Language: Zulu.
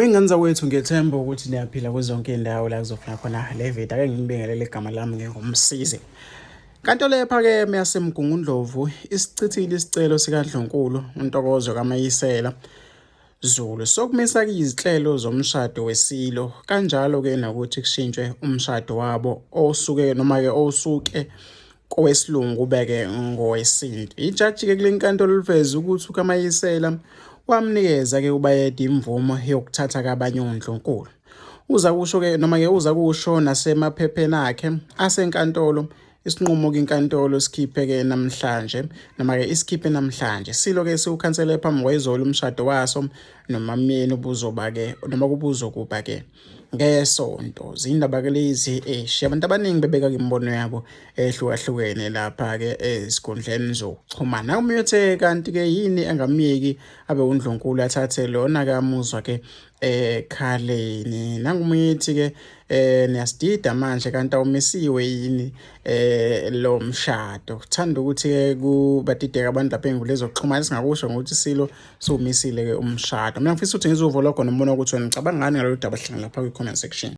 Wey'ngane zakwethu, ngiyethemba ukuthi niyaphila kuzonke iy'ndawo la kuzofika khona le video. Ake nginibingelele, igama lami nginguMsizi. Inkantolo ephakeme yaseMgungundlovu isichithile isicelo sikaNdlunkulu uNtokozo kaMayisela Zulu sokumisa izinhlelo zomshado weSilo, kanjalo-ke nokuthi kushintshwe umshado wabo osuke noma-ke osuke kowesilungu ubeke ngowesintu. Ijaji-ke kule nkantolo liveze ukuthi uKaMayisela wamnikeza-ke uBayede imvumo yokuthatha kabanye undlunkulu. Uza kusho-ke noma-ke uza kusho nasemaphepheni akhe asenkantolo isinqumo kwinkantolo sikhiphe-ke namhlanje noma-ke isikhiphe namhlanje. Silo-ke siwukhansele phambi kwayizolo umshado waso noMamyeni ubuzoba-ke noma kubuzokuba-ke ngesonto. Zindaba-ke lezi eshiya abantu abaningi bebeka imibono yabo ehlukahlukene lapha-ke ezinkundleni zokuxhumana. Umyothe kanti-ke yini engamyeki abe undlunkulu athathe lona-ke amuzwa-ke ekhaleni. Nangumithi-ke niyasidida manje, kanti awumisiwe yini lo mshado? Kuthanda ukuthi-ke kubadideka abantu lapha ey'nkundleni zokuxhumana. Singakusho ngokuthi Silo siwumisile-ke umshado. Mina ngifisa ukuthi ngizwe uvo lwakho nombono ukuthi wena ucabanga ngani ngalolu daba. Hlangana lapha kwi-comment section.